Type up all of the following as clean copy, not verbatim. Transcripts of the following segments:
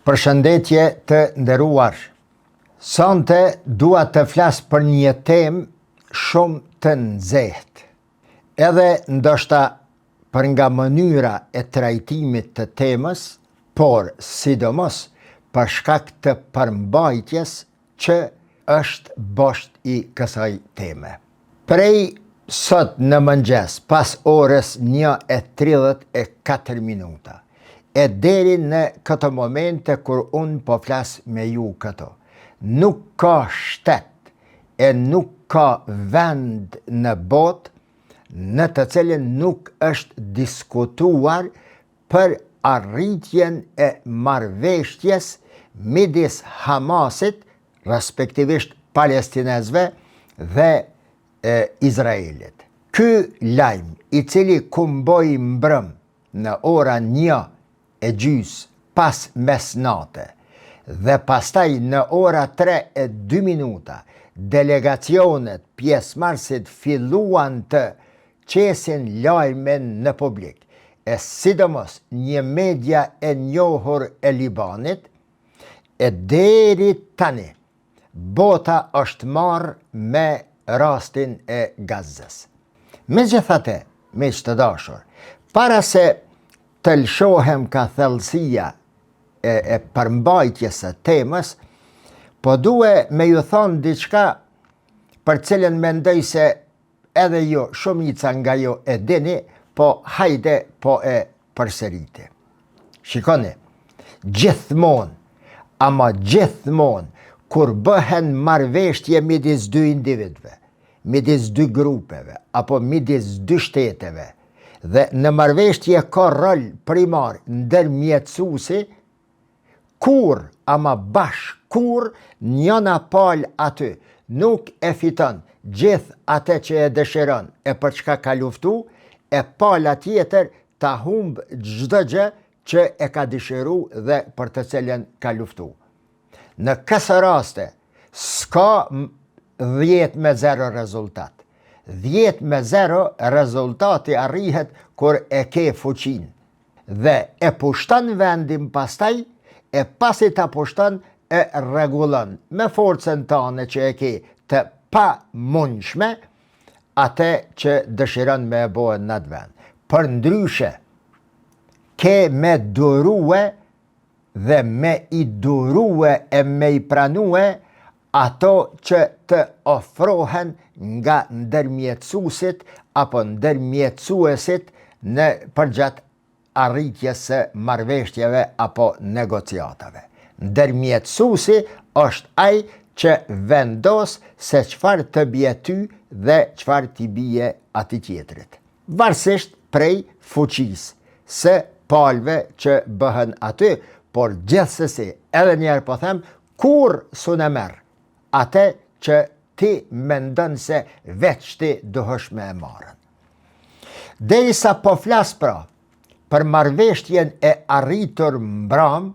Përshëndetje të nderuar. Sonte dua të flas për një temë shumë të nxehtë. Edhe ndoshta për nga mënyra e trajtimit të temës, por sidomos për shkak të përmbajtjes që është bosht i kësaj teme. Prej sot në mëngjes pas orës 1:34 minuta, e deri në këto momente kur unë po flas me ju këto, nuk ka shtet e nuk ka vend në botë në të cilin nuk është diskutuar për arritjen e marrëveshtjes midis Hamasit, respektivisht palestinezëve dhe e Izraelit. Ky lajm, i cili kumboi mbrëm në ora një e gjys pas mesnate dhe pastaj në ora 3 e 2 minuta, delegacionet, pjesëmarrësit filluan të qesin lajmin në publik, e sidomos një media e njohur e Libanit, e deri tani, bota është marrë me rastin e Gazës. Megjithatë, miq të dashur, para se të lëshohem ka thellësia e, e përmbajtjes së temës, po due me ju thonë diçka për cilën mendoj se edhe ju, shumica nga ju e dini, po hajde po e përsëriti. Shikoni, gjithmonë, ama gjithmonë, kur bëhen marrëveshtje midis dy individëve, midis dy grupeve, apo midis dy shteteve, dhe në marrëveshtje ka rol primar ndërmjetësuesi, kur, ama bash kur, njëna palë aty nuk e fiton gjithë atë që e dëshiron e për çka ka luftu, e pala tjetër ta humb çdo gjë që e ka dëshiru dhe për të cilën ka luftu. Në këso raste, s'ka 10 me 0 rezultat. 10 me 0 rezultati arrihet kur e ke fuqin dhe e pushton vendin pastaj, e pasi ta pushton e rregullon me forcën tane që e ke të pa mundshme, atë që dëshiron me e bo në atë vend. Për ndryshe, ke me durue dhe me i durue e me i pranue ato që të ofrohen nga ndërmjetësuesit apo ndërmjetësuesit në përgjatë arritjes së marrëveshtjeve apo negociatave. Ndërmjetësuesi është ai që vendos se çfarë të bie ty dhe çfarë t'i bie atij tjetrit. Varësisht prej fuqisë së palëve që bëhen aty, por gjithsesi, edhe njëherë po them, kur s'un e merr atë që ti mendon se veç ti duhesh me e marrën. Derisa po flas pra për marrëveshtjen e arritur mbram,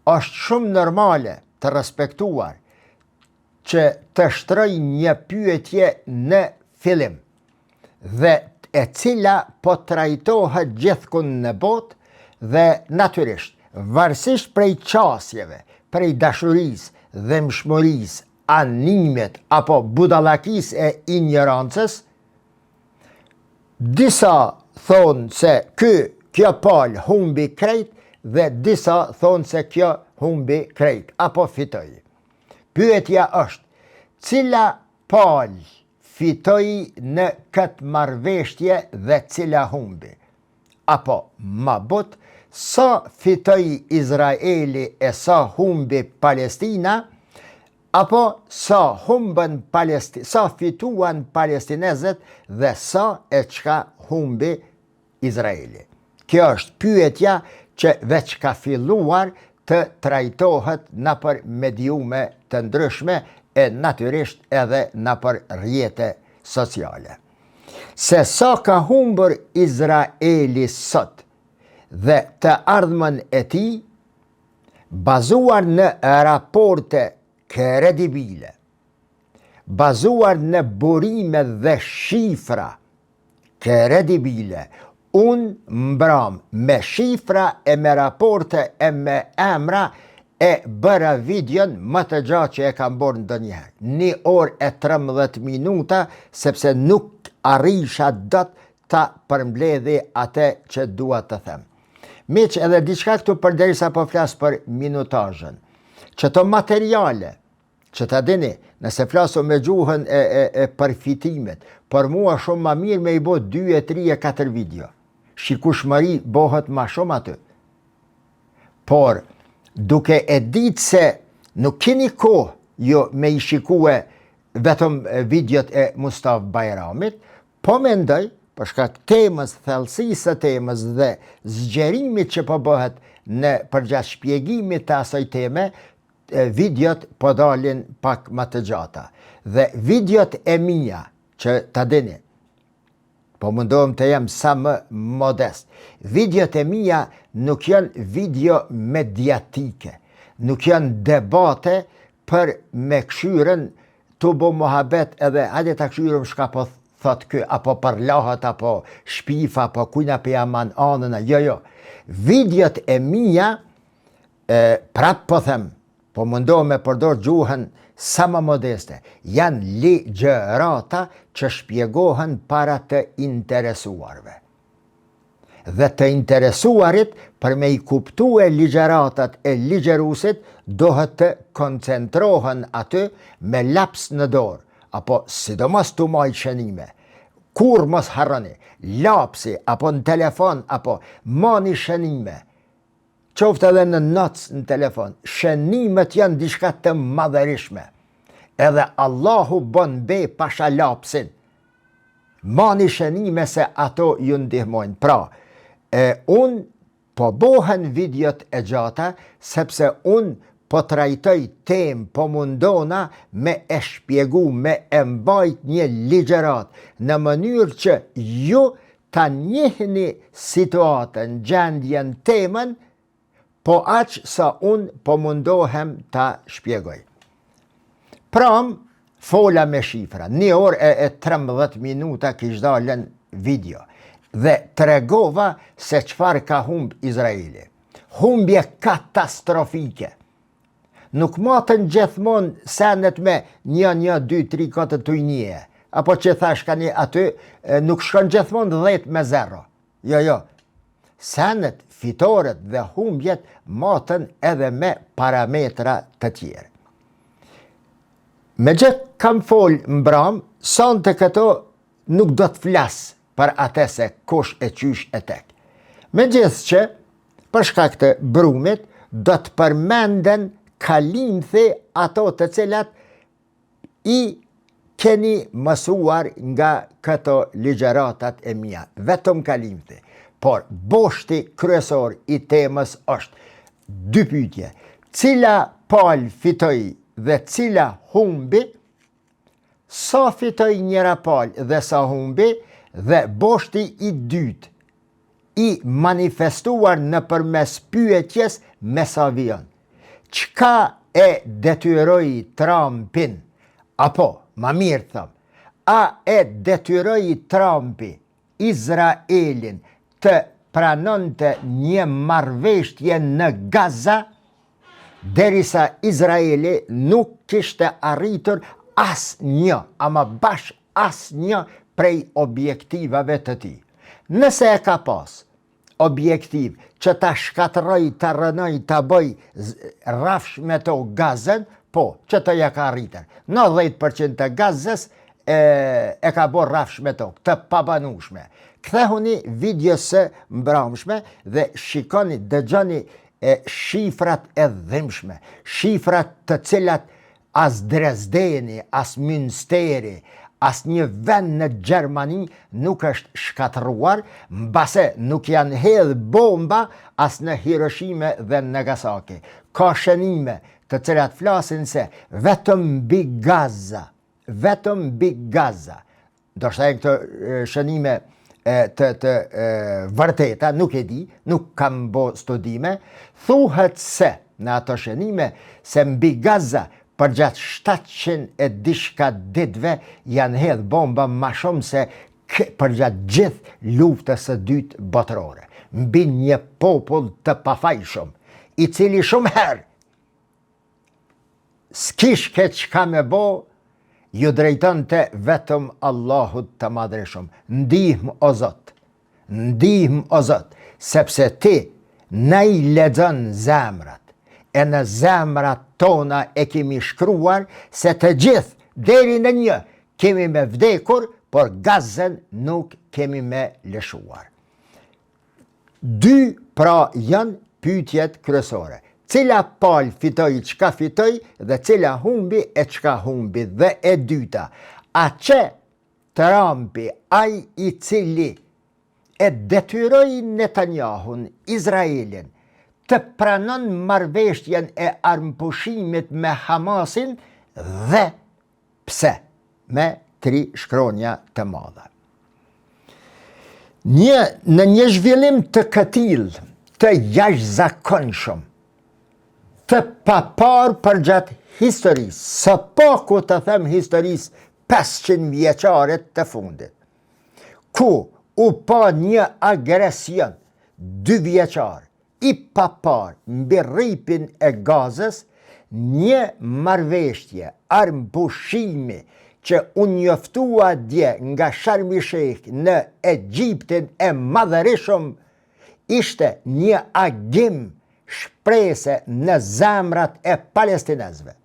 është shumë normale të respektuar që të shtroj një pyetje në fillim dhe e cila po trajtohet gjithkund në botë dhe natyrisht, varësisht prej qasjeve, prej dashurisë, dhembshmërisë, animit apo budallakisë e ignorancës, disa thonë se ky, kjo palë humbi krejt dhe disa thonë se kjo humbi krejt apo fitoi. Pyetja është, cila palë fitoi në këtë marrëveshtje dhe cila humbi? Apo, ma but, sa fitoi Izraeli e sa humbi Palestina, apo sa humbën Palesti, sa fituan palestinezët dhe sa e çka humbi Izraeli. Kjo është pyetja që veç ka filluar të trajtohet nëpër mediume të ndryshme e natyrisht edhe nëpër rrjete sociale. Se sa ka humbur Izraeli sot dhe të ardhmen e tij, bazuar në raporte kredibile, bazuar në burime dhe shifra kredibile. Unë mbram me shifra e me raporte e me emra e bëra videon më të gjatë që e kam bërë ndonjëherë. Një orë e 13 minuta, sepse nuk arrisha dot ta përmbledhi atë që dua të them. Miq, edhe diçka këtu përderisa po flas për minutazhën. Qëto materiale, Që ta dini, nëse flasim me gjuhën e, e, e përfitimit, për mua shumë ma mirë me i bo 2 e 3 e 4 video. Shikushmëri bohet ma shumë aty. Por, duke e ditë se nuk keni kohë jo me i shikue vetëm videot e Mustaf Bajramit, po mendoj, për shkak temës, thellësisë së temës dhe zgjerimit që po bëhet në përgjatë shpjegimit të asaj teme, videot po dalin pak më të gjata. Dhe videot e mia, që ta dini, po mundohem të jem sa më modest. Videot e mia nuk janë video mediatike, nuk janë debate për me këshyrën tu bo muhabet edhe hajde ta këshyrëm shka po thot ky, apo përlahet, apo shpif, apo kujna po ja man anën, jo, jo. Videot e mia E, prap po them, po mundohem me përdor gjuhën sa më modeste, janë ligjërata që shpjegohen para të interesuarve. Dhe të interesuarit për me i kuptue ligjëratat e ligjërusit, dohet të koncentrohen aty me laps në dorë, apo sidomos tu majtë shënime. Kurrë mos harroni, lapsi apo në telefon apo mani shënime, Qoftë edhe në notes në telefon, shënimet janë diçka të madhërishme. Edhe Allahu bon be pasha lapsin. Mani shënime se ato ju ndihmojnë. Pra, e, unë po bohen videot e gjata, sepse unë po trajtoj temë, po mundona me e shpjegu, me e mbajt një ligjëratë, në mënyrë që ju ta njihni situatën, gjendjen, temën, po aq sa unë po mundohem ta shpjegoj. Pram, fola me shifra, një orë e, e 13 minuta kish dalën video, dhe tregova se çfarë ka humb Izraeli. Humbje katastrofike. Nuk maten gjithmonë senet me një, një, dy, tri, katër, tuj një. Apo që thash ka një aty, nuk shkon gjithmonë 10 me 0. Jo, jo. Senet, fitoret dhe humbjet maten edhe me parametra të tjerë. Meqë kam fol mbram, sonte këto nuk do të flas për atë se kush e qysh e tek. Megjithëqë, për shkak të brumit, do të përmenden kalimthi ato të cilat i keni mësuar nga këto ligjëratat e mia, vetëm kalimthi. Por boshti kryesor i temës është dy pyetje. Cila palë fitoi dhe cila humbi? Sa fitoi njëra palë dhe sa humbi dhe boshti i dytë i manifestuar nëpërmes pyetjes me sa vijon. Çka e detyroi Trumpin, apo, ma mirë të them, a e detyroi Trumpi Izraelin të pranonte një marrëveshje në Gaza, derisa Izraeli nuk kishte arritur asnjë, ama bash asnjë prej objektivave të tij. Nëse e ka pas objektiv që ta shkatërroj, ta rrënoj, ta bëj rrafsh me tokë Gazën, po, qëto ja ka arritur. 90% të Gazës e, e ka bo rrafsh me tokë, të pabanushme. Kthehuni videos së mbramshme dhe shikoni, dëgjoni e shifrat e dhimbshme, shifrat të cilat as Dresdeni, as Münsteri, as një vend në Gjermani nuk është shkatërruar, mbase nuk janë hedhë bomba as në Hiroshima dhe Nagasaki. Ka shënime të cilat flasin se vetëm mbi Gaza, vetëm mbi Gaza, Ndoshta janë këto shënime të, të vërteta, nuk e di, nuk kam bo studime, thuhet se në ato shënime se mbi Gaza përgjatë 700 e diçka ditëve janë hedhë bomba ma shumë se Përgjatë gjithë luftës së dytë botërore, mbi një popull të pafajshëm, i cili shumë herë s'kishke çka me bo, ju drejtonte vetëm Allahut të madhërishëm. Ndihmë o Zot, ndihmë o Zot, sepse ti na i lexon zemrat, e në zemrat tona e kemi shkruar se të gjithë, deri në një, Kemi me vdekur, por Gazën nuk kemi me lëshuar. Dy pra janë pyetjet kryesore. Cila palë fitoi çka fitoi dhe cila humbi e çka humbi dhe e dyta, a qe Trumpi ai i cili e detyroi Netanyahun, Izraelin, të pranon marrëveshjen e armëpushimit me Hamasin dhe Pse? Me tri shkronja të madha. Një, në një zhvillim të këtillë, të jashtëzakonshëm, të paparë përgjatë historisë, së paku të them historisë 500 vjeçare të fundit, ku u pa një agresion dyvjeçar, i paparë mbi rripin e Gazës, një marrëveshje armëpushimi që u njoftua dje nga Sharm el Sheikh në Egjiptin e madhërishëm, ishte një agim shprese në zemrat e palestinezëve.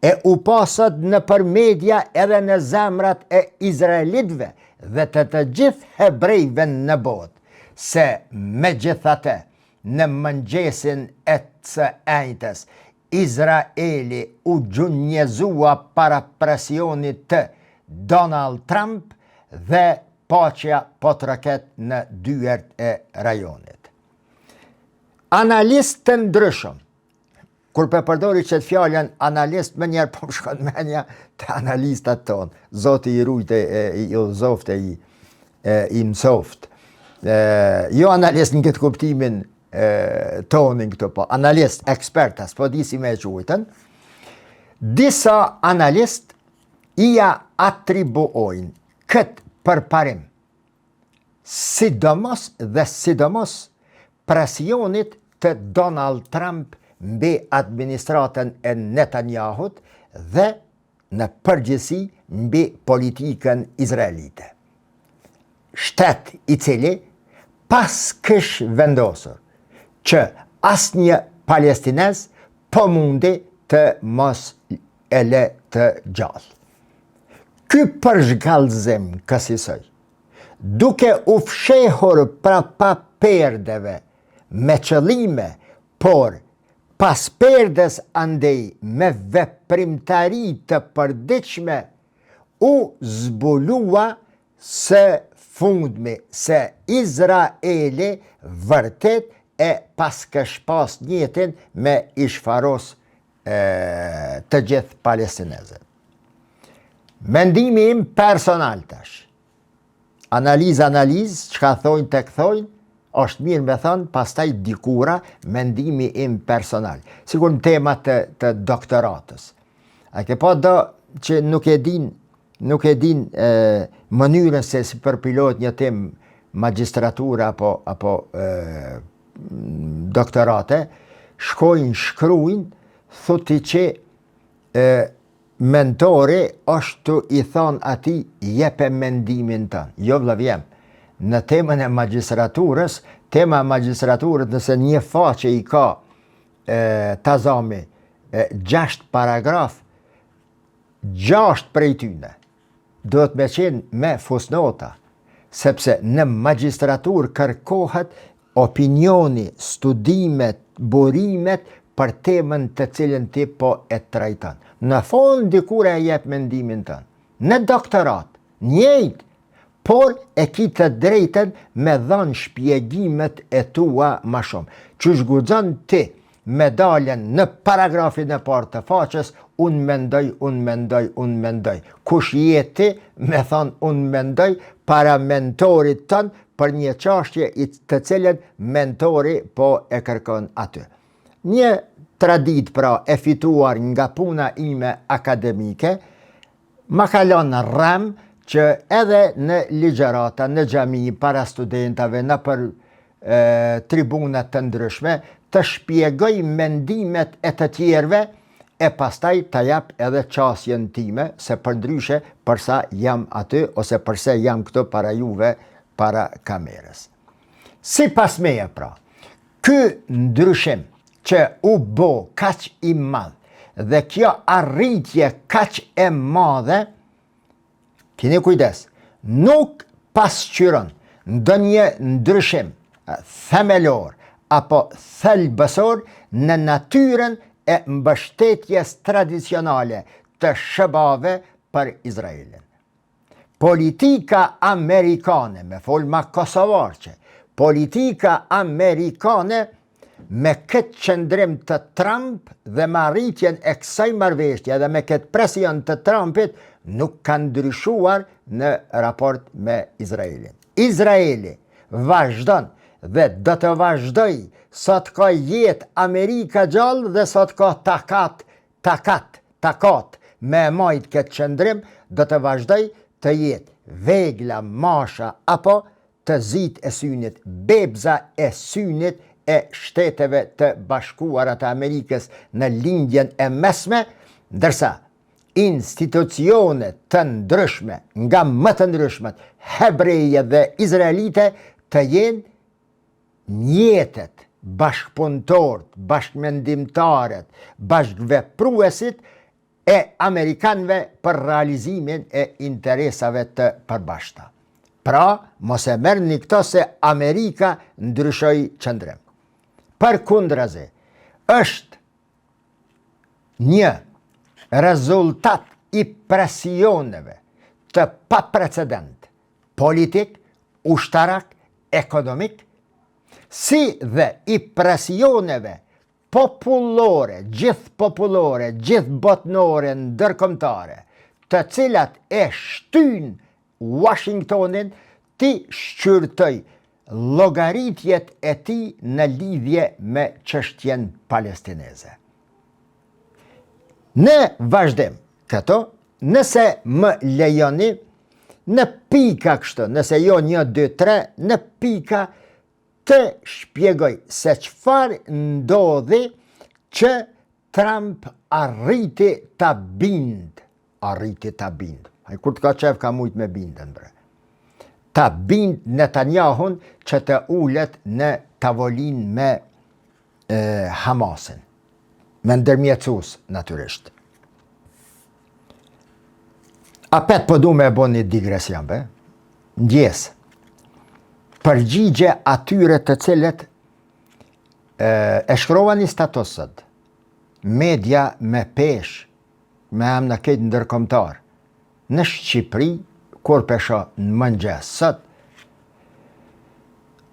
E u pa sot nëpër media edhe në zemrat e izraelitëve dhe të të gjithë hebrejve në botë, se megjithatë në mëngjesin e së enjtes, Izraeli u gjunjëzua para presionit të Donald Trump dhe paqja po troket në dyert e rajonit. Analistë të ndryshëm Kur po e përdori qët fjalën analist, menjëherë po më shkon menja te analistat tonë. Zoti i rujtë e i udhëzoftë e i, e, i mësoftë. E, jo analist në këtë kuptimin e, tonin këtu, po analist, eksperta, s'po di si me e quajtën. Disa analist ia atribuojnë këtë përparim sidomos dhe sidomos presionit të Donald Trump mbi administratën e Netanyahut dhe në përgjithësi mbi politikën izraelite. Shtet i cili paskësh vendosur që asnjë palestinez po mundi të mos e le të gjallë. Ky përshkallëzim kësisoj, duke u fshehur prapa perdeve me qëllime, por pas perdes andej me veprimtari të përditshme, u zbulua së fundmi se Izraeli vërtet e paskësh pas nijetin me i shfaros të gjithë palestinezët. Mendimi im personal tash. Analizë, analizë, çka thojnë tek thojnë, është mirë me thonë, pastaj dikura, mendimi im personal. Sikur në tema të, të doktoratës. A ke pa do që nuk e din, nuk e din e, mënyrën se si përpilohet një temë magjistrature apo, apo e, doktorate, shkojnë, shkrujnë, thotë që e, mentori është tu i thonë atij jepe mendimin tënd. Jo vëllav jem, në temën e magjistraturës, tema e magjistraturës nëse një faqe i ka e, ta zami e, gjashtë paragraf, gjashtë prej tyne, duhet me qenë me fusnota, sepse në magjistraturë kërkohet opinioni, studimet, burimet për temën të cilën ti po e trajton. Në fund dikur e jep mendimin tënd. Në doktorat, njëjtë, por e ki të drejtën me dhanë shpjegimet e tua ma shumë. Qysh guxon ti me dalë në paragrafin e parë të faqes, unë mendoj, unë mendoj, unë mendoj. Kush je ti me thonë unë mendoj para mentorit tënd për një çashtje të cilën mentori po e kërkon aty. Një traditë pra e fituar nga puna ime akademike, ma ka lënë rrem që edhe në ligjërata, në xhami, para studentave, nëpër tribuna të ndryshme, të shpjegoj mendimet e të tjerëve e pastaj ta jap edhe qasjen time, se përndryshe përsa jam aty ose përse jam këtu para juve, para kamerës. Sipas meje pra, ky ndryshim që u bo kaq i madh dhe kjo arritje kaq e madhe, Kini kujdes, nuk pasqyron ndonjë ndryshim themelor apo thelbësor në natyrën e mbështetjes tradicionale të SHBA-ve për Izraelin. Politika amerikane, me fol ma kosovarçe, politika amerikane me këtë qëndrim të Trump dhe me arritjen e kësaj marrëveshje dhe me këtë presion të Trumpit nuk ka ndryshuar në raport me Izraelin. Izraeli vazhdon dhe do të vazhdojë sa të ka jetë Amerika gjallë dhe sa të ka takat, takat, takat me e majt këtë qëndrim, do të vazhdojë të jetë vegla, masha apo të zitë e synit, bebza e synit e Shteteve të Bashkuara të Amerikës në Lindjen e Mesme, ndërsa institucione të ndryshme, nga më të ndryshmet, hebreje dhe izraelite, të jenë mjetet, bashkëpunëtorët, bashkëmendimtarët, bashkëvepruesit e amerikanëve për realizimin e interesave të përbashkëta. Pra, mos e merrni këto se Amerika ndryshoi qëndrim. Përkundrazi, është një rezultat i presioneve të paprecedent politik, ushtarak, ekonomik, si dhe i presioneve popullore, gjithëpopullore, gjithëbotnore, ndërkombëtare, të cilat e shtynë Washingtonin t'i shqyrtojë llogaritjet e tij në lidhje me çështjen palestineze. Në vazhdim, këto, nëse më lejoni, në pika kështu, nëse jo 1, 2, 3, në pika të shpjegoj se çfarë ndodhi që Trump arriti ta bind, arriti ta bind. Ai kur të ka qef ka mujt me bindën bre. Ta bind Netanyahun që të ulet në tavolinë me e, Hamasin. Me ndërmjetësues, natyrisht. Apet po du me bo një digresion, be? Ndjesë. Përgjigje atyre të cilët e, e shkrova një status sot. Media me peshë, me emna krejt ndërkombëtar. Në Shqipëri, kur pe shoh në mëngjes sot,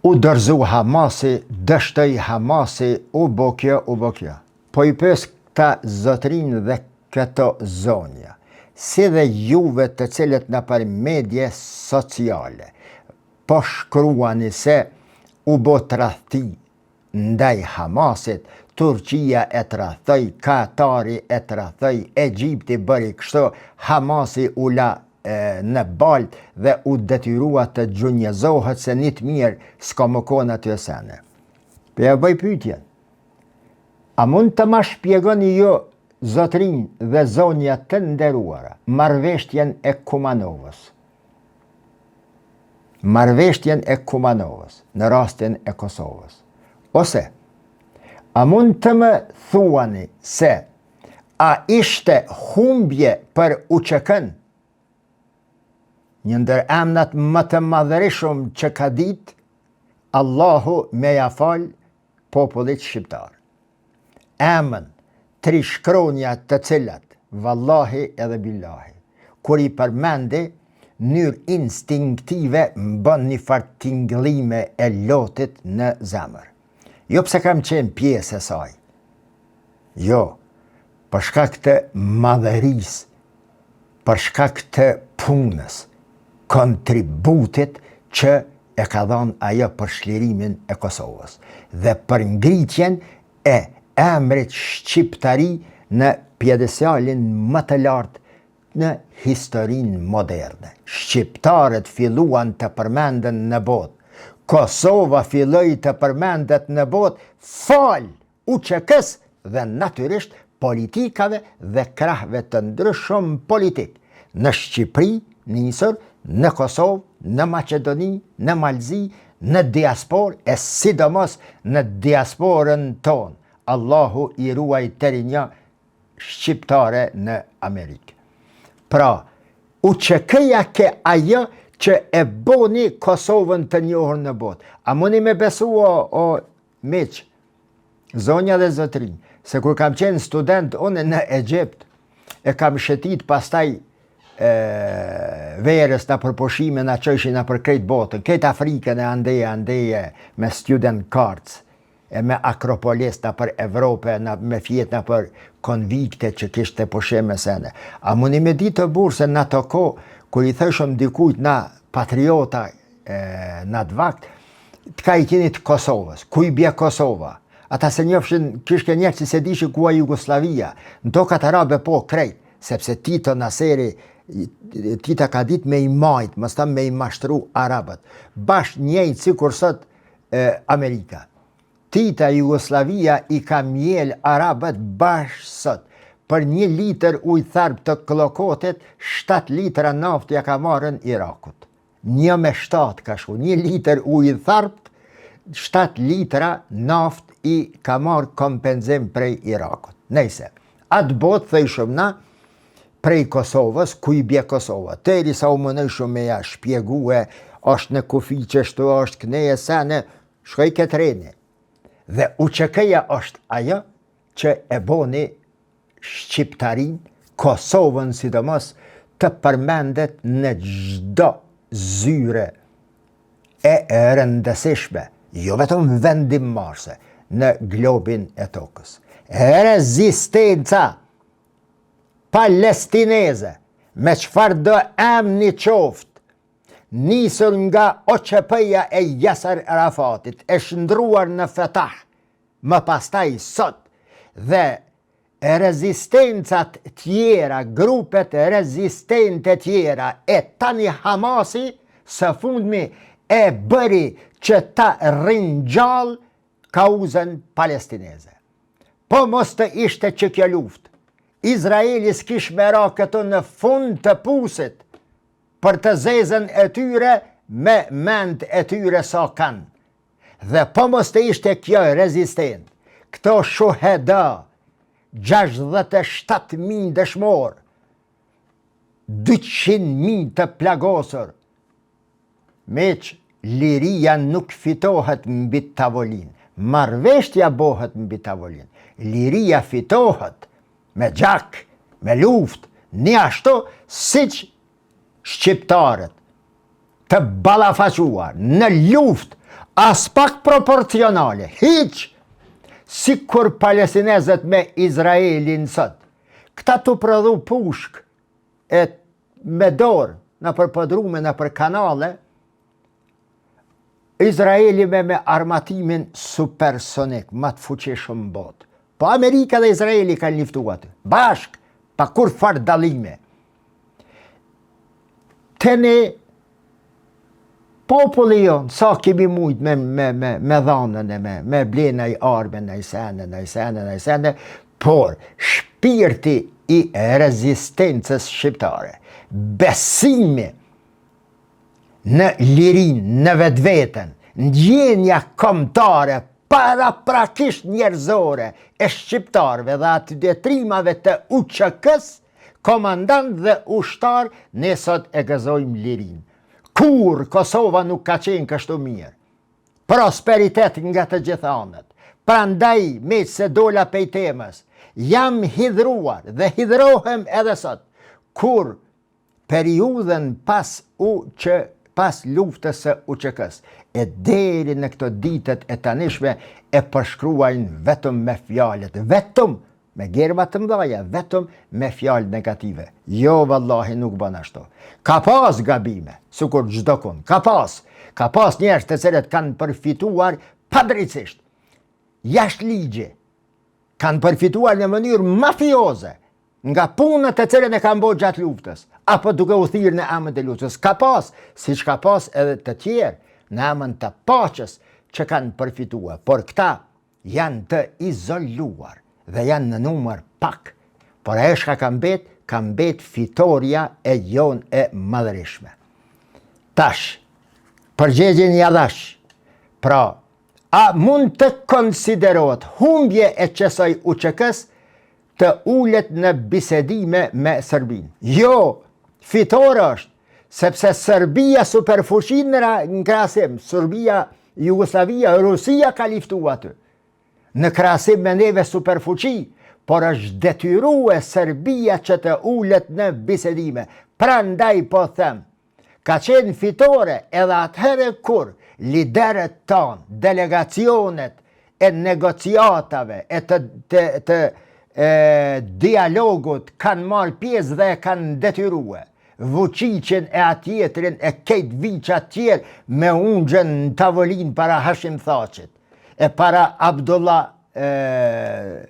u dorëzu Hamasi, dështoi Hamasi, u bo kjo, u bo kjo. Po i pyes këta zotërinj dhe këto zonja, si dhe juve të cilët nëpër medie sociale po shkruani se u bo tradhti ndaj Hamasit, Turqia e tradhtoi, Katari e tradhtoi, Egjipti bëri kështu, Hamasi u la në baltë dhe u detyrua të gjunjëzohet se një të mirë s'ka me konë aty e sene. Po ja bëj pyetjen. A mund të ma shpjegoni ju zotërinj dhe zonja të nderuara marrëveshtjen e Kumanovës? Marrëveshtjen e Kumanovës në rastin e Kosovës. Ose a mund të më thuani se a ishte humbje për UÇK-në? Një ndër emnat më të madhërishëm që ka ditë Allahu me ja fal popullit shqiptar. Emën, tri shkronja të cilat, vallahi edhe billahi, kur i përmendi, n'mënyrë instinktive më bën një farë tingëllime e lotit në zemër. Jo pse kam qenë pjesë e saj. Jo, për shkak të madhërisë, për shkak të punës, kontributit që e ka dhënë ajo për çlirimin e Kosovës dhe për ngritjen e emrit shqiptari në piedestalin më të lartë në historinë moderne. Shqiptarët filluan të përmenden në botë. Kosova filloi të përmendet në botë falë UÇK-së dhe natyrisht politikave dhe krahëve të ndryshëm politik në Shqipëri, nisur, në Kosovë, në Maqedoni, në Mal Zi, në diasporë e sidomos në diasporën tonë. Allahu i ruajt terinja shqiptare në Amerikë. Pra, UÇK-ja ke ajo që e boni Kosovën të njohur në botë. A muni me besu o, o miq, zonja dhe zotrinj, se kur kam qenë student unë në Egjipt, e kam shëtit pastaj e, verës nëpër pushime na çojshin nëpër krejt botën, krejt Afrikën e andeje, andeje me student cards, e me Akropolis nëpër Evropë, në, me fjet nëpër konvikte që kishte pushime sene. A muni me ditë burrë se në ato kohë, kur i thëshëm dikujt na patriota e, në atë vakt, të ka i keni të Kosovës, ku i bje Kosova? Ata s'e njofshin, kishke njerëz që s'e dishin ku a Jugoslavia, në tokat arabe po krejt, sepse Tito Naseri, Tito ka dit me i majt, mos tham me i mashtru arabët. Bash njëjtë sikur sot e, Amerika. Tita Jugoslavia i ka mjel arabët bash sot. Për një litër ujë tharp të kllokotit, 7 litra naftë ja ka marrën Irakut. Një me 7 ka shku, një litër ujë tharpt, 7 litra naftë i ka marrë kompenzim prej Irakut. Nejse, atë botë thëshëm na, prej Kosovës, ku i bje Kosova. Teri sa u mënojshëm me ja shpjegue, është në kufi qështu, është këneje sene, shkoj ke treni. Dhe UÇK-ja është ajo që e boni shqiptarin, Kosovën sidomos, të përmendet në çdo zyre e rëndësishme, jo vetëm vendimmarrëse, në globin e tokës. Rezistenca palestineze, me çfarëdo emni qoftë, nisur nga OÇP-ja e Jasar Arafatit, e shndruar në Fetah, më pastaj sot, dhe rezistencat tjera, grupet rezistente tjera, e tani Hamasi së fundmi e bëri që ta ringjall kauzën palestineze. Po mos të ishte që kjo luftë, Izraeli s'kish me ra këtu në fund të pusit për të zezën e tyre me mend e tyre sa kanë. Dhe po mos të ishte kjo rezistencë, këto shuheda, 67.000 dëshmorë, 200.000 të plagosur, meqë liria nuk fitohet mbi tavolinë, marrëveshtja bohet mbi tavolinë, liria fitohet me gjak, me luftë, një ashtu siç shqiptarët të ballafaquar në luftë aspak proporcionale, hiç, sikur palestinezët me Izraelin sot. Këta tu prodhu pushkë e me dorë nëpër podrume, nëpër kanale, Izraeli me me armatimin supersonik, ma të fuqishëm në botë. Po Amerika dhe Izraeli kanë luftu aty. Bashkë, pa kurrfarë dallime. Te ne, populli jonë, sa kemi mujt me, me, me, me dhanën e me, me ble naj arme, naj sene, naj sene, naj sene, por shpirti i rezistencës shqiptare, besimi në lirinë, në vetveten, ndjenja kombëtare paraprakisht njerëzore e shqiptarëve dhe atyre trimave të UÇK-së, komandant dhe ushtar, ne sot e gëzojmë lirinë. Kurrë Kosova nuk ka qenë kështu mirë. Prosperitet nga të gjitha anët. Prandaj, meqë se dola pej temës, jam hidhruar dhe hidhrohem edhe sot, kur periudhën pas UÇ pas luftës së UÇK-së e deri në këto ditët e tanishme e përshkruajnë vetëm me fjalët, vetëm me germa të mëdhaja, vetëm me fjalë negative. Jo, vallahi, nuk bën ashtu. Ka pas gabime, sikur çdokund, ka pas. Ka pas njerëz të cilët kanë përfituar padrejtësisht, jashtë ligji, kanë përfituar në mënyrë mafioze. nga puna të cilën e kanë bo gjatë luftës, apo duke u thirrë në emën të luftës. Ka pas, siç ka pas edhe të tjerë, në emën të paqes që kanë përfitue, por këta janë të izoluar dhe janë në numër pak. Por ajo çka ka mbet, ka mbet fitorja e jonë e madhërishme. Tash, përgjegjen ja dhash, pra, a mund të konsiderohet humbje e qësaj UÇK-së të ulet në bisedime me Serbinë? Jo, fitore është, sepse Serbia superfuqi në krahasim, Serbia, Jugoslavia, Rusia ka liftu aty. Në krahasim me neve superfuqi, por është detyrue Serbia që të ulet në bisedime. Prandaj po them, Ka qenë fitore edhe atëherë kur liderët tanë, delegacionet e negociatave e të, të, të e, dialogut kanë marrë pjesë dhe e kanë detyrue. Vuçiqin e atë tjetrin e kejt viçat tjerë me u ngjet në tavolinë para Hashim Thaçit e para Abdullah e,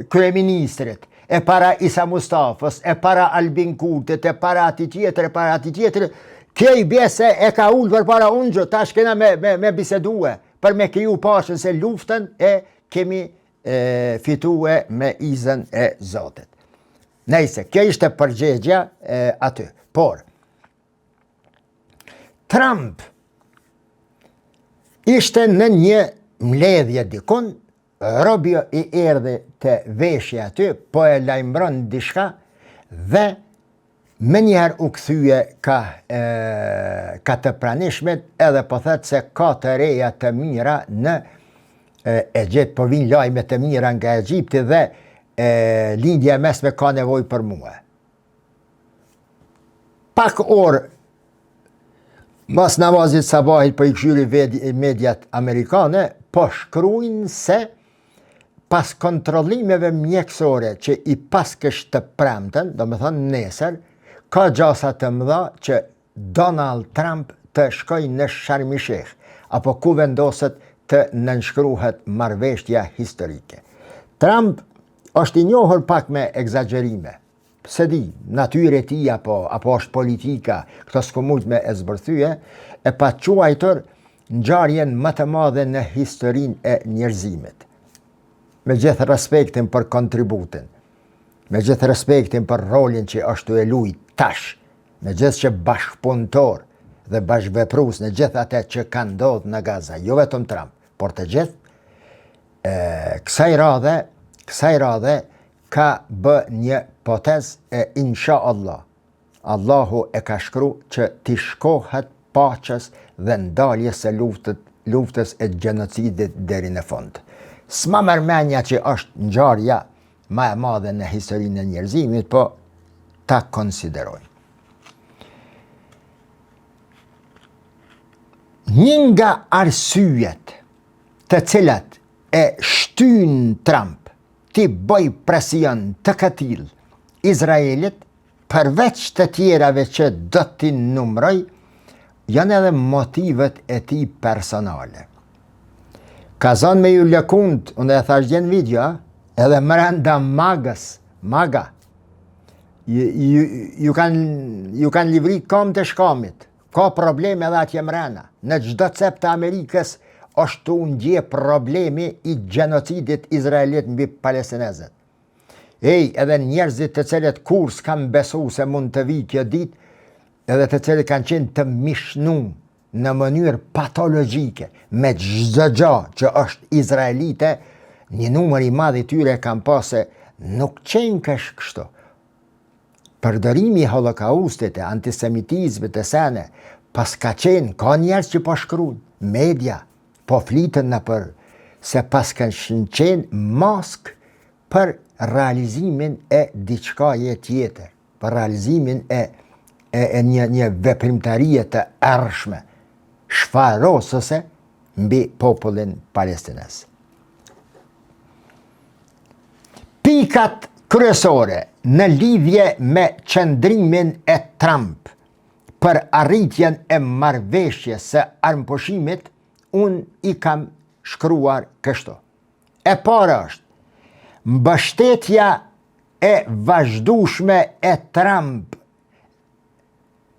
kryeministrit, e para Isa Mustafës, e para Albin Kurtit, e para atij tjetër, e para atij tjetër, kjo i bje se e ka ulë përpara ungjo, tash kena me, me, me bisedue, për me kriju paqen se luftën e kemi e, fitue me izën e Zotit. Nejse, kjo ishte përgjegja e, aty. Por, Trump ishte në një mledhje dikun, Rubio i erdhi te veshi aty, po e lajmëron diçka dhe menjëherë u kthye ka, e, ka të pranishmit edhe po thotë se ka të reja të mira në Egjipt, po vijnë lajme të mira nga Egjipti dhe e, lindja e mesme ka nevojë për mua. Pak orë mas namazit sabahit po i kqyri mediat amerikane, po shkrujnë se pas kontrollimeve mjekësore që i paskësh të premten, domethonë nesër, ka gjasa të mëdha që Donald Trump të shkojë në Sharm el Sheikh, apo ku vendoset të nënshkruhet marrëveshja historike. Trump është i njohur pak me ekzagjerime, S'e di, natyrë e tij apo, apo është politika, këto s'kom mujt me e zbërthye, e pat quajtur ngjarjen më të madhe në historinë e njerëzimit. Me gjithë respektin për kontributin, me gjithë respektin për rolin që është tu e lujt tash, me gjithë që bashkëpunëtor dhe bashkëveprues në gjithë atë që ka ndodhë në Gaza, jo vetëm Trump, por të gjithë, e, kësaj radhe, kësaj radhe, Ka bë një potez e insha Allah, Allahu e ka shkru që t'i shkohet paqes dhe ndaljes së luftët, luftës e gjenocidit deri në fund. S'ma merr menja që është ngjarja ma e madhe në historinë e njerëzimit, po ta konsiderojmë. Një nga arsyet të cilat e shtynë Trump t'i bëj presion të këtillë Izraelit, përveç të tjerave që do t'i numëroj, janë edhe motivet e tij personale. Ka zonë me ju lëkund, unë e thash dje në video, edhe mrenda magës, maga, ju, ju, ju kanë ju kanë livrit kamët e shkamit, Ka probleme edhe atje mrena. Në çdo cep të Amerikës është tu u ndje problemi i gjenocidit izraelit mbi palestinezët. Ej, edhe njerëzit të cilët kurrë s'kanë besu se mund të vijë kjo ditë, edhe të cilët kanë qenë të mishnu në mënyrë patologjike me çdo gjë që është izraelite, një numër i madh i tyre kanë pa se nuk qenkësh kështu. Përdorimi i holokaustit e antisemitizmit e sene, paska qenë, ka njerëz që po shkrujnë, media, po flitën nëpër, se paskashin qenë maskë për realizimin e diçkaje tjetër, për realizimin e, e, e një, një veprimtarie të errshme, shfarosëse mbi popullin palestinez. Pikat kryesore në lidhje me qëndrimin e Trump për arritjen e marrëveshjes së armëpushimit, unë i kam shkruar kështu. E para është, mbështetja e vazhdueshme e Trump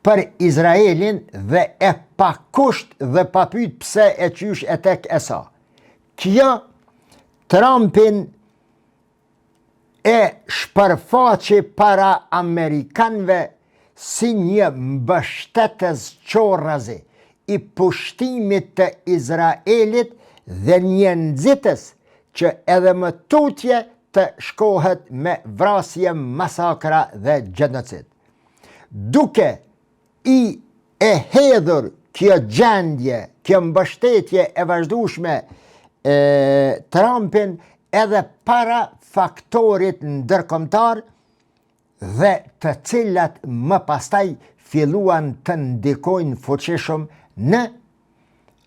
për Izraelin dhe e pakusht dhe pa pyt pse e qysh e tek e sa. Kjo Trumpin e shpërfaqi para amerikanëve si një mbështetës qorrazi i pushtimit të Izraelit dhe një nxitës që edhe më tutje të shkohet me vrasje, masakra dhe gjenocid. Duke i e hedhur kjo gjendje, kjo mbështetje e vazhdueshme e Trumpin edhe para faktorit ndërkombëtar dhe të cilat më pastaj filluan të ndikojnë fuqishëm në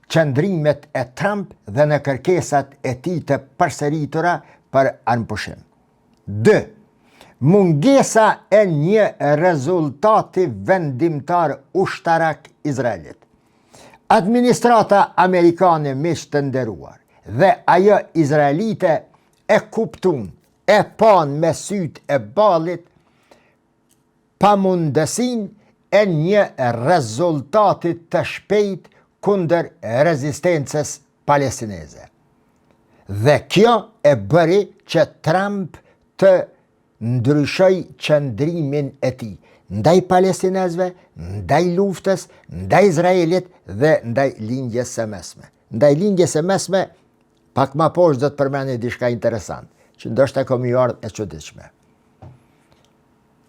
qëndrimet e Trump dhe në kërkesat e tij të përsëritura për armëpushim. 2. Mungesa e një rezultati vendimtar ushtarak izraelit. Administrata amerikane miq të nderuar dhe ajo izraelite e kuptun, e panë me sytë e ballit pamundësinë e një rezultati të shpejtë kundër rezistencës palestineze. Dhe kjo e bëri që Trump të ndryshojë qëndrimin e tij ndaj palestinezëve, ndaj luftës, ndaj Izraelit dhe ndaj Lindjes së Mesme. Ndaj Lindjes së Mesme, pak ma poshtë do të përmendi diçka interesant, që ndoshta ka me ju ardhë e çuditshme.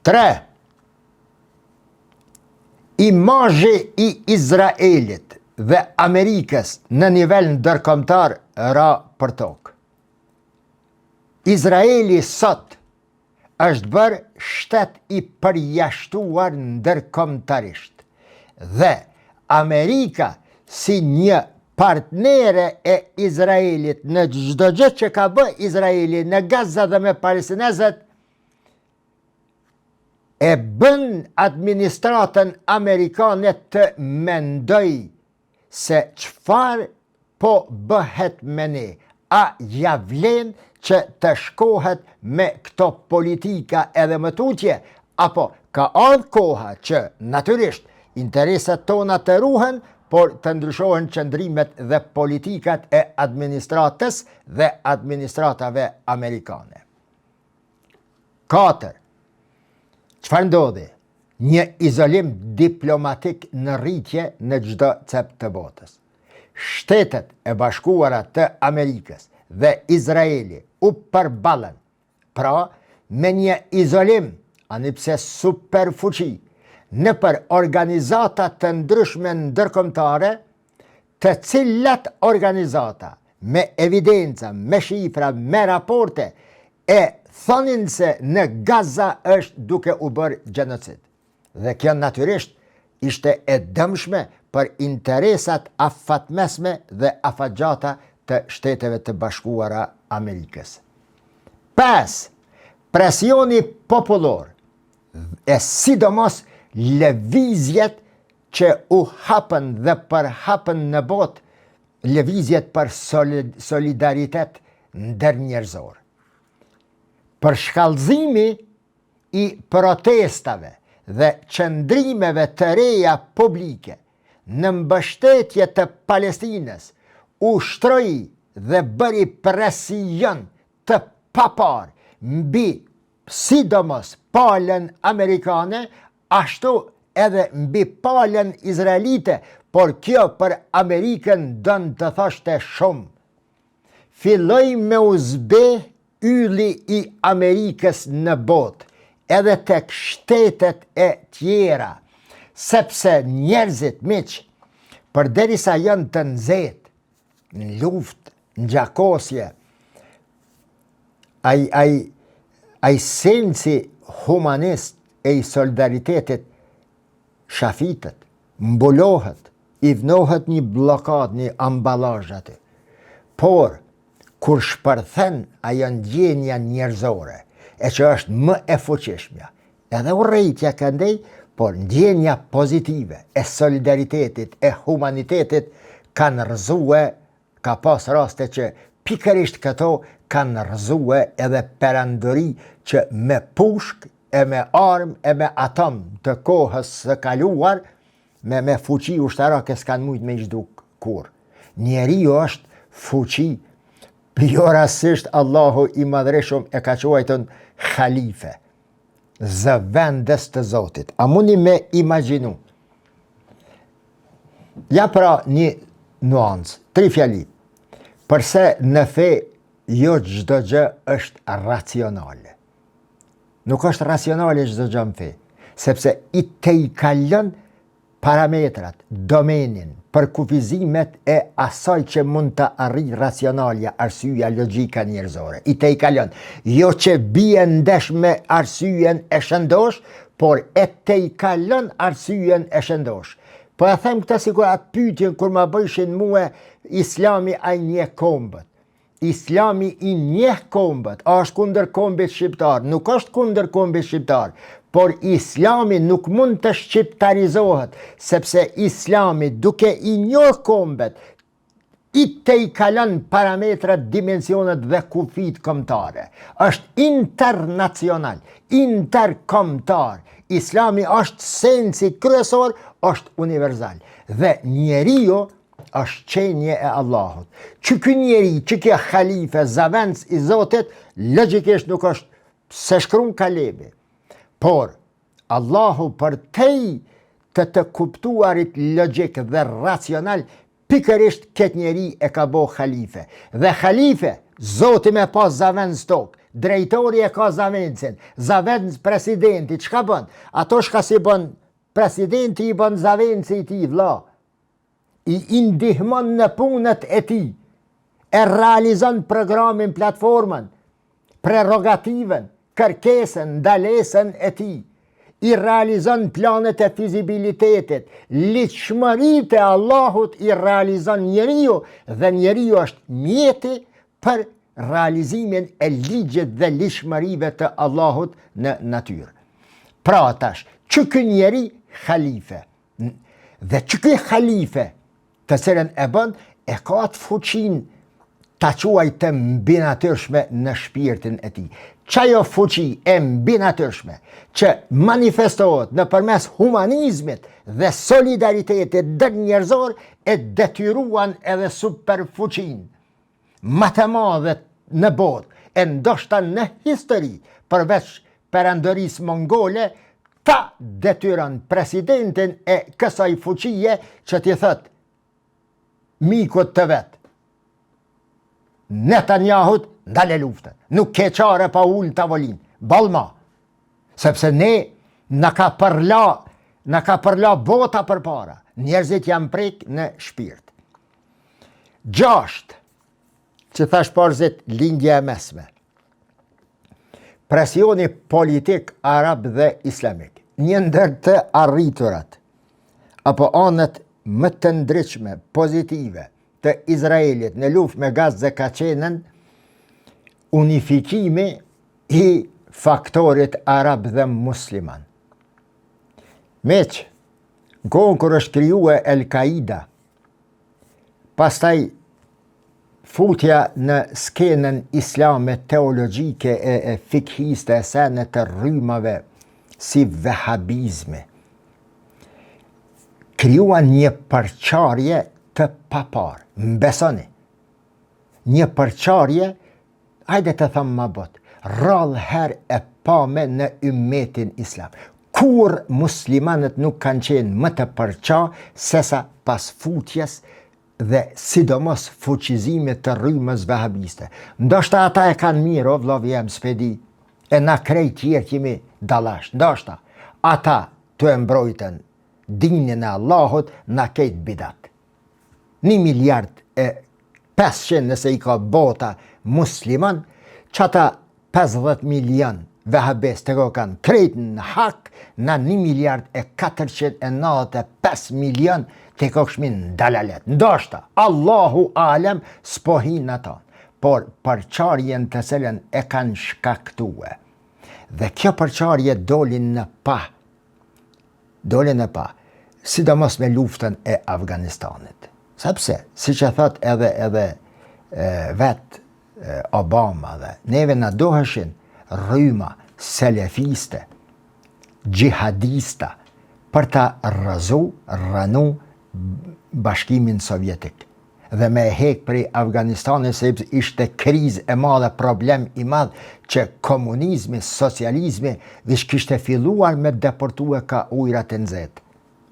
3. Imazhi i Izraelit dhe Amerikës në nivel ndërkombëtar ra për tokë. Izraeli sot është bërë shtet i përjashtuar ndërkombëtarisht dhe Amerika si një partnere e Izraelit në çdo gjë që ka bë Izraeli në Gaza dhe me palestinezët e bën administratën amerikane të mendojë se çfarë po bëhet me ne, a ja vlen që të shkohet me këto politika edhe më tutje, apo ka ardhë koha që natyrisht interesat tona të ruhen, por të ndryshohen qëndrimet dhe politikat e administratës dhe administratave amerikane. 4. Çfarë ndodhi? Një izolim diplomatik në rritje në çdo cep të botës. Shtetet e Bashkuara të Amerikës dhe Izraeli u përballën, pra, me një izolim, ani pse superfuqi, nëpër organizata të ndryshme ndërkombëtare, të cilat organizata me evidenca, me shifra, me raporte, e thonin se në Gaza është duke u bërë gjenocid. Dhe kjo natyrisht ishte e dëmshme për interesat afatmesme dhe afatgjata të Shteteve të Bashkuara Amerikës. 5. Presioni popullor e sidomos lëvizjet që u hapën dhe përhapën në botë lëvizjet për solidaritet ndërnjerëzor. Përshkallëzimi i protestave dhe qëndrimeve të reja publike në mbështetje të Palestinës ushtroi dhe bëri presion të paparë mbi sidomos palën amerikane, ashtu edhe mbi palën izraelite, por kjo për Amerikën don të thoshte shumë. Filloi me u zbeh ylli i Amerikës në botë, edhe tek shtetet e tjera, sepse njerëzit miq, përderisa janë të nxehtë, në luftë, në gjakosje, ai, ai, ai sensi humanist e i solidaritetit shafitet, mbulohet, i vnohet një bllokadë, një ambalazh aty. Por, kur shpërthen ajo ndjenja njerëzore, e që është më e fuqishmja, edhe urrejtja këndej, por ndjenja pozitive e solidaritetit, e humanitetit, kanë rrëzue ka pas raste që pikërisht këto Kanë rrëzue edhe perandori që me pushkë e me armë e me atom të kohës së kaluar, me me fuqi ushtarake s'kanë mujtë me i zhduk kurrë. Njeriu është fuqi, jo rastësisht Allahu i madhërishëm e ka quajtun halife, zëvendës të Zotit. A mundi me imagjinu? Ja pra një nuancë, tri fjali. Përse në fe jo çdo gjë është racionale. Nuk është racionale çdo gjë në fe, sepse i tejkalon parametrat, domenin, përkufizimet e asaj që mund të arrijë racionalja, arsyeja, logjika njerëzore. I tejkalon. Jo që bie ndesh me arsyen e shëndosh, por e tejkalon arsyen e shëndosh. Po e them këtë sikur atë pyetjen kur ma bëjshin mue Islami a i njeh kombet. Islami i njeh kombet, a është kundër kombit shqiptar, nuk është kundër kombit shqiptar, por Islami nuk mund të shqiptarizohet, sepse Islami duke i njoh kombet, i tejkalon parametrat, dimensionet dhe kufijtë kombëtare. Është internacional, interkombëtar. Islami është sensi kryesor, është universal. Dhe njeriu është qenie e Allahut. Që ky njeri, që ky halife, zavendës i Zotit, logjikisht nuk është s'e shkrun kalemi. Por, Allahu përtej të të kuptuarit logjik dhe racional, pikërisht këtë njeri e ka bo halife. Dhe halife, Zoti me pas zavendës n'tokë, drejtori e ka zavendësin, zavendës presidenti, çka bën? Ato çka s'i bën presidenti i bën zavendësi i tij, vlla. I i ndihmon në punët e tij, e realizon programin, platformën, prerogativën, kërkesën, ndalesën e tij, i realizon planet e fizibilitetit, ligjshmëritë e Allahut i realizon njeriu dhe njeriu është mjeti për realizimin e ligjit dhe ligjshmërive të Allahut në natyrë. Pra tash, që ky njeri halife, Dhe që ky halife, të cilën e bën, e ka atë fuqinë ta quaj të mbinatyrshme në shpirtin e tij. Qajo fuqi e mbinatyrshme që manifestohet nëpërmes humanizmit dhe solidaritetit ndërnjerëzor e detyruan edhe superfuqinë ma të madhe në botë e ndoshta në histori përveç perandorisë mongole ta detyron presidentin e kësaj fuqie që t'i thotë mikut të vet Netanyahut ndale luftën. Nuk ke çare pa u ul n'tavolinë. Boll ma. Sepse ne na ka përla, na ka përla bota përpara. Njerëzit janë prek në shpirt. Gjashtë, që thash parzit lindja e mesme. Presioni politik arab dhe islamik. Një ndër të arriturat, apo anët më të ndritshme pozitive të Izraelit në luftë me Gaze ka qenë unifikimi i faktorit arab dhe musliman. Meqë, në kohën kur është krijue El Kaida, Pastaj futja në skenën islame teologjike e, e fikhiste e sene të rrymave si vehabizmi, krijuan një përçarje të paparë, më besoni, një përçarje, hajde të them ma butë, rrallë herë e pame në ymetin islam. Kurrë muslimanët nuk kanë qenë më të përça sesa pas futjes dhe sidomos fuqizimit të rrymës vehabiste. Ndoshta ata e kanë mirë, o vllavi jem, s'pe di, e na krejt tjerë jemi dallash. Ndoshta ata tu e mbrojtën dinin e Allahut na krejt bidat. Një miliard e 500 nëse i ka bota musliman, qata 50 milion vehabistë kokan krejt në hak, na 1 miliard e 495 milion të kokshmi në dalalet. Ndoshta, Allahu alem, s'po hi në ato, por përçarjen të cilën e kanë shkaktue. Dhe kjo përçarje doli në pah Doli në pah, sidomos me luftën e Afganistanit. Sepse, siç e thot edhe edhe e, vet Obama dhe neve na duheshin rryma selefiste, xhihadista për ta rrëzu, rrënu Bashkimin Sovjetik dhe me e hek prej Afganistanit se ishte krizë e madhe, problem i madh që komunizmi, socializmi veç kishte filluar me depërtue ka ujrat e nxehtë.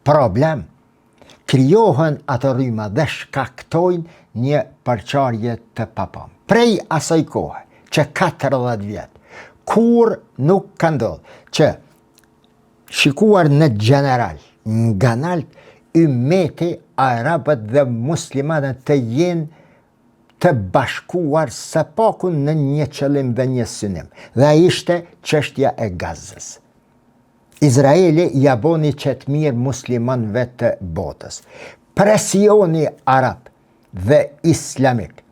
Problem. Krijohen ato rryma dhe shkaktojnë një përçarje të papamë. Prej asaj kohe, që 40 vjet, kurrë nuk ka ndodhë që shikuar në gjeneral, nga nalt, ymeti arabët dhe muslimanët të jenë të bashkuar së paku në një qëllim dhe një synim. Dhe ishte çështja e Gazës. Izraeli ja boni qet mirë muslimanëve të botës. Presioni arab dhe islamik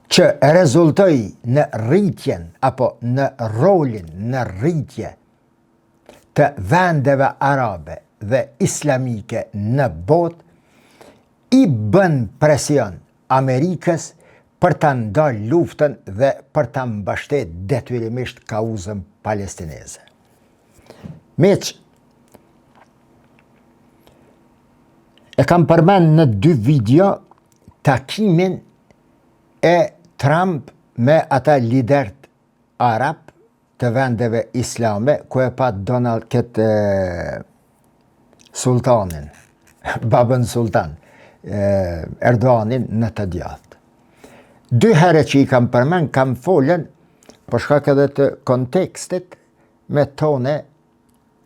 që rezultoi në rritjen apo në rolin në rritje të vendeve arabe dhe islamike në botë i bën presion Amerikës për ta ndalë luftën dhe për ta mbështet detyrimisht kauzën palestineze. Miq, e kam përmend në dy video takimin e Trump me ata liderët arab të vendeve islame, ku e pa Donald këtë sultanin, babën sultan, Erdoganin në të djathtë. Dy herë që i kam përmend, kam folën, për shkak edhe të kontekstit, me tone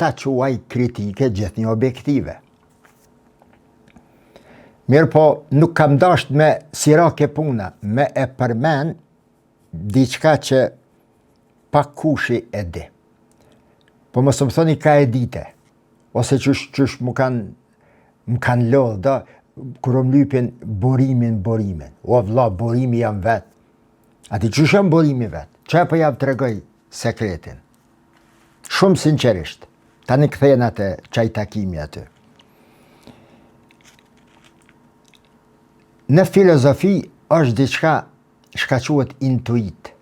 ta quaj kritike gjithnjë objektive. Mirëpo, nuk kam dasht me si ra ke puna, me e përmend diçka që pakkushi e di. Po mos më thoni ka e dite, ose qysh, qysh më kanë më kanë lodhë, da, kur më lypin burimin, burimin. O vlla, burimi jam vetë. A di qysh jam burimi vetë? Qe po jav tregoj sekretin? Shumë sinqerisht. Tani kthehna te qaj takimi aty. Në filozofi është diçka shka quhet intuit.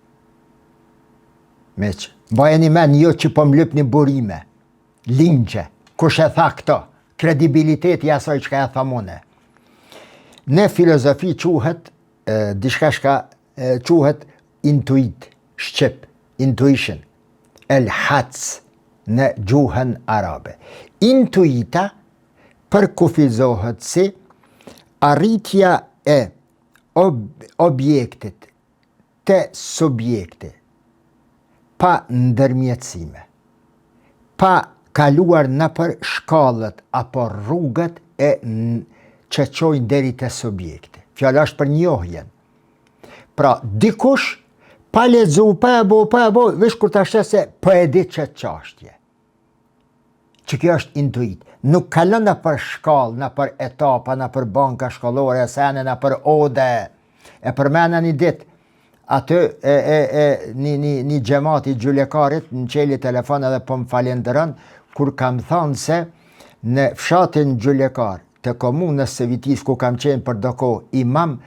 Miq, mbajeni men jo që po më lypni burime, linqe, kush e tha këto, kredibiliteti i asaj çka e tham une. Në filozofi quhet diçka shka quhet intuit, shqip, intuition, el hads në gjuhën arabe. Intuita përkufizohet si arritja e ob objektit te subjekti pa ndërmjetësime, pa kaluar nëpër shkallët apo rrugët e që çojnë deri te subjekti. Fjala është për njohjen. Pra, dikush pa lexu, pa e bo, pa e bo, veç kur ta sheh se po e di qët çashtje. Që kjo është intuit. Nuk kalon nëpër shkallë, nëpër etapa, nëpër banka shkollore, sene, nëpër ode. E përmena një ditë, aty e, e, e, një, një, një xhemat i Gjylekarit më çeli telefon edhe po më falenderon, kur kam thanë se në fshatin Gjylekar të komunës së Vitisë ku kam qenë për do kohë imam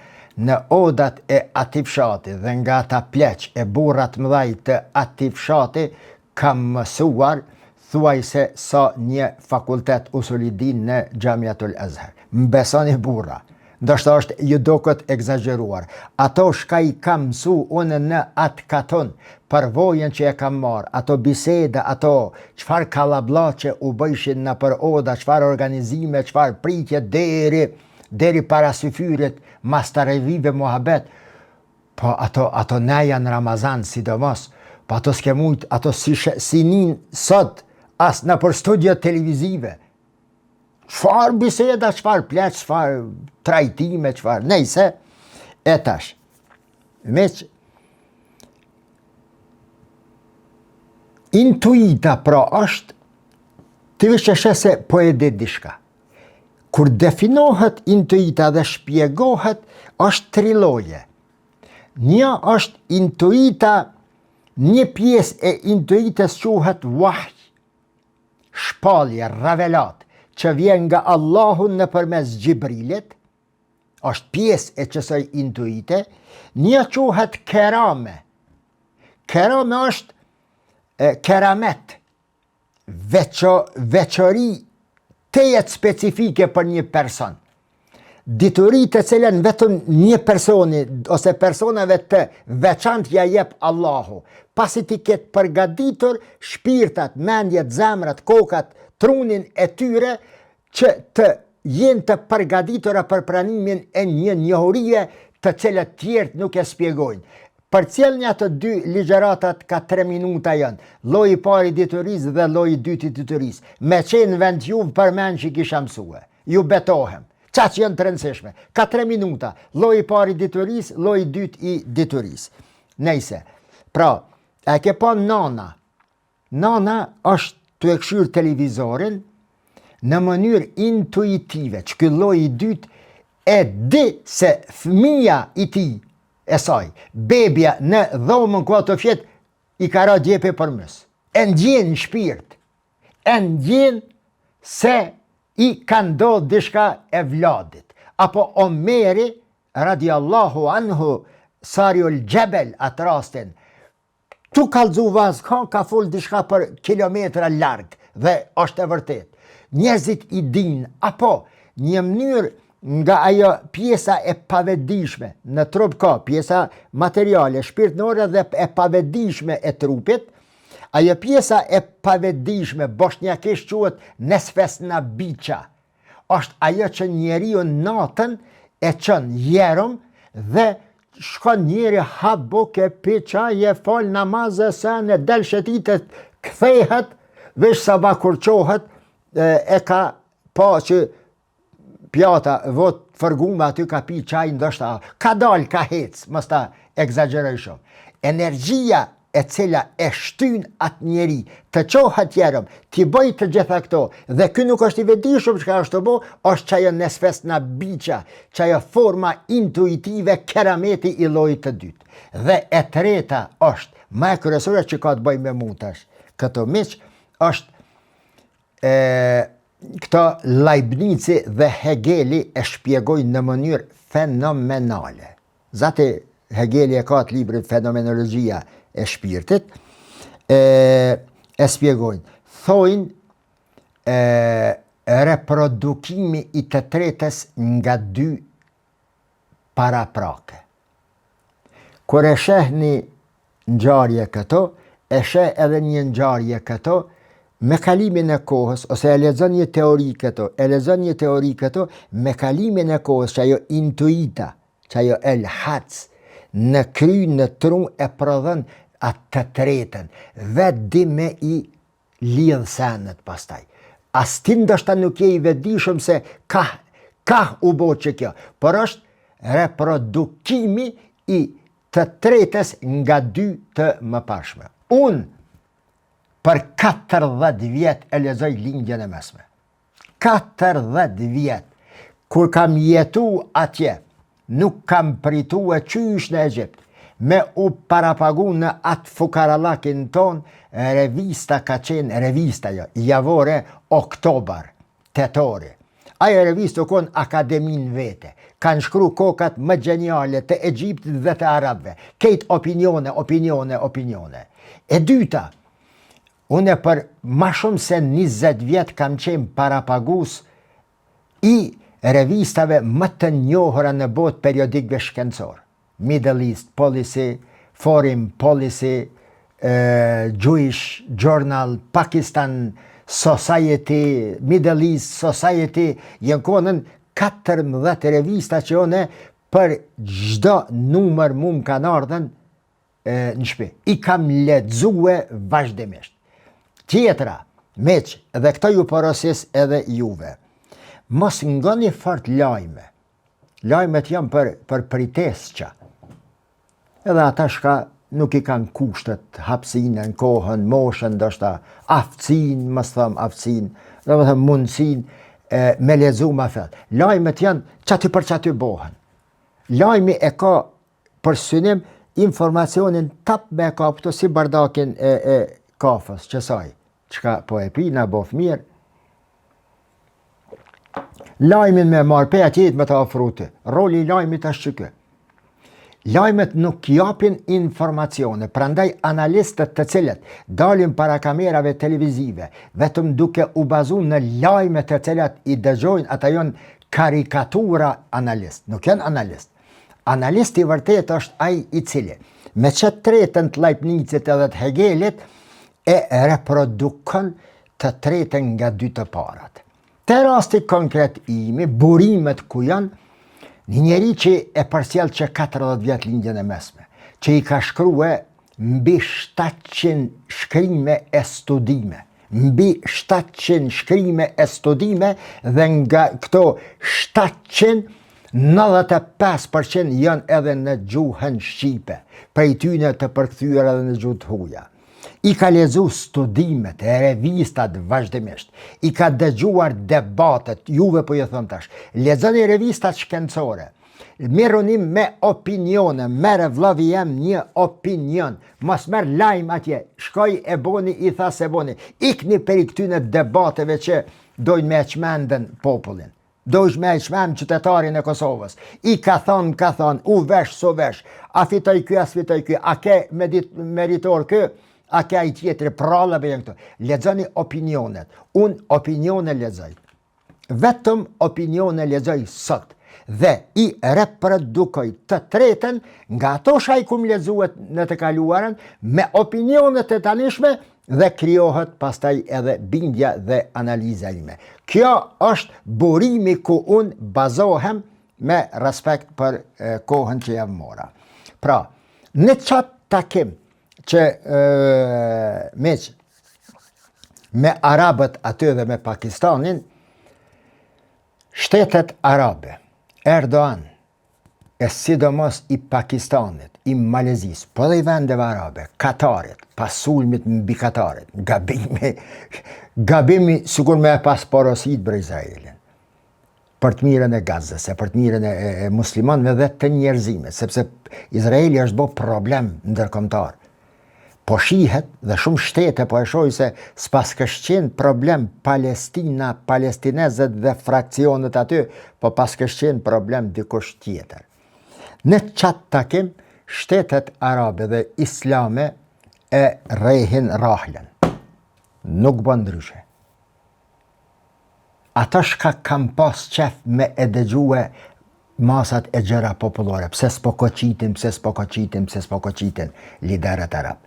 në odat e atij fshati dhe nga ata pleq e burrat mëdhaj të atij fshati Kam mësuar thuajse sa një fakultet usulidin në Xhamiatul Azhar. Më besoni burra, ndoshta është ju duket ekzagjeruar. Ato shka i kam mësu unë në atë katun, përvojën që e kam marrë, ato biseda, ato çfarë kallabllaqe u bëjshin nëpër oda, çfarë organizime, çfarë pritje deri deri para syfyrit, mas taravive muhabet, Po ato ato neja në Ramazan sidomos, po ato s'ke mujt, ato si she, si nin sot as nëpër studio televizive. Çfarë biseda, çfarë pleq, çfarë trajtime, çfarë. Nejse, e tash. Meqë intuita pra është ti veç e sheh se po e di diçka. Kur definohet intuita dhe shpjegohet, është tri lloje. Një është intuita, një pjesë e intuitës quhet wahj, shpallje, revelat, që vjen nga Allahu nëpërmes Xhibrilit, Është pjesë e qësaj intuite, një quhet kerame. Kerame është e, keramet, veço, veçori tejet specifike për një person. Dituri të cilën vetëm një personi ose personave të veçantë ja jep Allahu, pasi t'i ketë përgatitur shpirtat, mendjet, zemrat, kokat, trunin e tyre që të jenë të përgatitura për pranimin e një njohurie të cilët tjerët nuk e spjegojnë. Përcjellni ato dy ligjëratat ka 3 minuta janë, lloji i parë i diturisë dhe lloji i dytë i diturisë. Me qenë n'vend juve përmendsh i kisha mësue. Ju betohem. Qaq janë të rëndësishme. Ka 3 minuta, lloji i parë i diturisë, lloji i dytë i diturisë. Nejse. Pra, e ke pa nana, Nana është tu e kqyr televizorin në mënyrë intuitive, që ky lloj i dytë e di se fëmija i tij e saj, bebja në dhomën ku ato fjet, i ka ra djepi përmys. E ndjen në shpirt, e ndjen se i ka ndodhë diçka evladit. Apo Omeri, radiallahu anhu, Sariul Xhebel atë rastin, Tu kallzu vaz ka ka fol diçka për kilometra larg dhe është e vërtetë. Njerëzit i dinë apo një mënyrë nga ajo pjesa e pavetëdijshme në trup ka pjesa materiale, shpirtnore dhe e pavetëdijshme e trupit, ajo pjesa e pavetëdijshme boshnjakisht quhet nesvesna bića. është ajo që njeriu natën e çon jerum dhe shkon njeri ha buke, pi çaj e fal namaz e sene, del shëtitet, kthehet, veç sabah kur çohet, e, e ka pa që pjata vot fërgume aty ka pi çaj ndoshta ka dal ka hec, mos ta ekzagjeroj shumë. Energjia e cila e shtyn atë njeri të çohet jerëm, t'i bëj të gjitha këto, dhe ky nuk është i vetëdijshëm çka është tu bo, është qajo nesvesna bića, qajo forma intuitive kerameti i llojit të dytë. Dhe e treta është, më e kryesorja që ka të bëjë me mu tash, këto miq, është e, këto Leibnizi dhe Hegeli e shpjegojnë në mënyrë fenomenale. Zati Hegeli e ka atë librin Fenomenologjia e shpirtit, e, e spjegojnë. Thojnë e, reprodukimi i të tretës nga dy paraprake. Kur e sheh një ngjarje këto, e sheh edhe një ngjarje këto, me kalimin e kohës, ose e lexon një teori këto, e lexon një teori këto, me kalimin e kohës, që ajo intuita, që ajo el hac, në kry, në tru, e prodhon atë të tretën, vetë di me i lidh senet pastaj. As ti ndoshta nuk je i vetëdijshëm se kah, kah u bo që kjo, por është reprodukimi i të tretës nga dy të mëparshme. Unë për 40 vjet e lexoj lindjen e mesme. 40 vjet, kur kam jetu atje, nuk kam pritue qysh në Egjipt, me u parapagu në atë fukarallakin ton, revista ka qenë, revista jo, javore, oktober, tetori. Ajo revistë u konë akademi n'vete. Kanë shkru kokat më gjeniale të Egjiptit dhe të Arabëve. Kejt opinione, opinione, opinione. E dyta, Unë për ma shumë se 20 vjet kam qenë parapagus i revistave më të njohura në botë periodikëve shkencor. Middle East Policy, Foreign Policy, Jewish Journal, Pakistan Society, Middle East Society, janë konën 14 revista që unë për çdo numër mu më kanë ardhën në shpi. I kam lexue vazhdimisht. Tjetra, miq, dhe këto ju porosis edhe juve. Mos ngoni fort lajme. Lajmet janë për, për pritesqa. Edhe ata shka nuk i kanë kushtet, hapësinën, kohën, moshën, ndoshta aftësinë, mos them aftësinë, domethënë mundësinë, e, me lexu ma thellë. Lajmet janë qaty për qaty bohen. Lajmi e ka për synim informacionin tap me e kap këto si bardakin e, e kafës, qësaj, çka po e pi, na boft mirë. Lajmin me marrë pej atjehit me ta ofru ty. Roli i lajmit është qeky. Lajmet nuk japin informacione, prandaj analistët të cilët dalin para kamerave televizive, vetëm duke u bazu në lajme të cilat i dëgjojnë, ata janë karikatura analist, nuk janë analist. Analisti i vërtetë është ai i cili, me qët tretën të Leibnizit edhe të Hegelit, e reprodukon të tretën nga dy të parat. Te rasti konkret i imi, burimet ku janë, një njeri që e përcjell që 40 vjet lindjen e mesme, që i ka shkrue mbi 700 shkrime e studime, mbi 700 shkrime e studime dhe nga këto 700 95% janë edhe në gjuhën shqipe, prej tyne të përkthyer edhe në gjuhë të huja. I ka lexu studimet e revistat vazhdimisht, i ka dëgjuar debatet, juve po ju them tash, lexoni revistat shkencore, merruni me opinione, merre vllavi jem një opinion, mos merr lajm atje, shkoi e boni, i tha s'e boni, ikni prej këtyne debateve që dojnë me e çmendën popullin. Dojnë me e çmend qytetarin e Kosovës. I ka thonë, ka thonë, u vesh, s'u vesh. A fitoi ky, a s'fitoi ky, a ke meritor ky, a ke ai tjetri, pralla be janë këto. Lexoni opinionet. Unë opinione lexoj. Vetëm opinione lexoj sot dhe i reprodukoj të tretën nga ato çka i kum lexue në të kaluarën me opinionet e tanishme dhe krijohet pastaj edhe bindja dhe analiza ime. Kjo është burimi ku unë bazohem me respekt për kohën që jam mora. Pra, në qatë takim që e, miq, me arabët aty dhe me Pakistanin, shtetet arabe, Erdogan, e sidomos i Pakistanit, i Malezisë, po edhe i vendeve arabe, Katarit, pas sulmit mbi Katarit, gabimi, gabimi sikur me e pas porosit bre Izraelin, për të mirën e Gazës, e për të mirën e, e, e muslimanëve dhe të njerëzimit, sepse Izraeli është bo problem ndërkombëtar. Po shihet dhe shumë shtete po e shohin se s'paskësh qenë problem Palestina, palestinezët dhe frakcionet aty, po paskësh qenë problem dikush tjetër. Në qatë takim, shtetet arabe dhe islame e rrehin rahlën. Nuk bën ndryshe. Ato shka kam pas qef me e dëgjue masat e gjëra popullore, pse s'po koqitin, pse s'po koqitin, pse s'po koqitin liderët arab.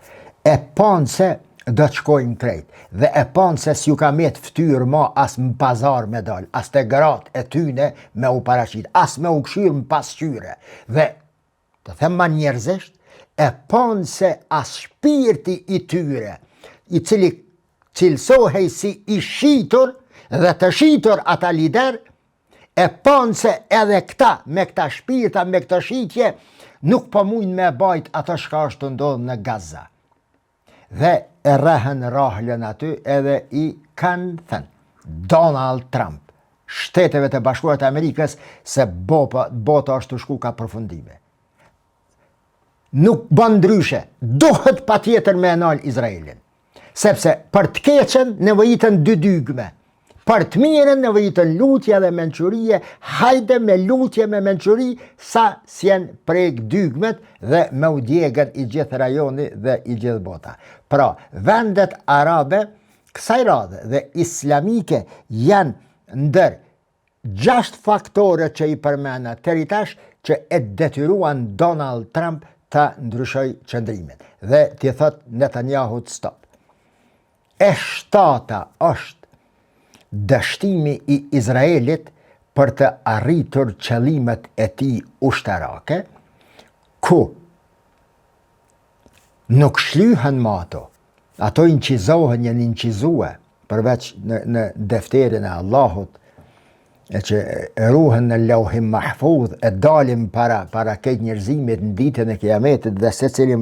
E panë se do të shkojnë krejt, dhe e panë se s'ju ka met ftyrë ma as në pazar me dal, as te gratë e tyne me u paraqit, as me u kshyrë në pasqyre. Dhe Të them ma njerëzisht, e panë se as shpirti i tyre, i cili cilësohej si i shitur dhe të shitur ata lider, e panë se edhe këta, me këta shpirta, me këto shitje, nuk po mujnë me bajt ato shka është tu ndodhë në Gaza. Dhe e rrehën rahlën aty edhe i kanë thënë Donald Trump, Shteteve të Bashkuara të Amerikës se bopa, bota është tu shku ka përfundimi. Nuk bën ndryshe, duhet patjetër me e nal Izraelin. Sepse për të keqen nevojiten dy dygme. Për të mirën nevojiten lutje dhe mençurie, hajde me lutje me mençuri sa s'jenë prek dygmet dhe me u djegën i gjithë rajoni dhe i gjithë bota. Pra, vendet arabe kësaj radhe dhe islamike janë ndër gjashtë faktore që i përmena deri tash që e detyruan Donald Trump ta ndryshoj qëndrimin dhe t'i thot Netanyahut stop. E shtata është dështimi i Izraelit për të arritur qëllimet e tij ushtarake, ku nuk shlyhen ma ato, ato inçizohen, janë inçizue, përveç në, në defterin e Allahut, e që ruhen në lauhi mahfudh e dalin para, para krejt njerëzimit në ditën e kiametit dhe secili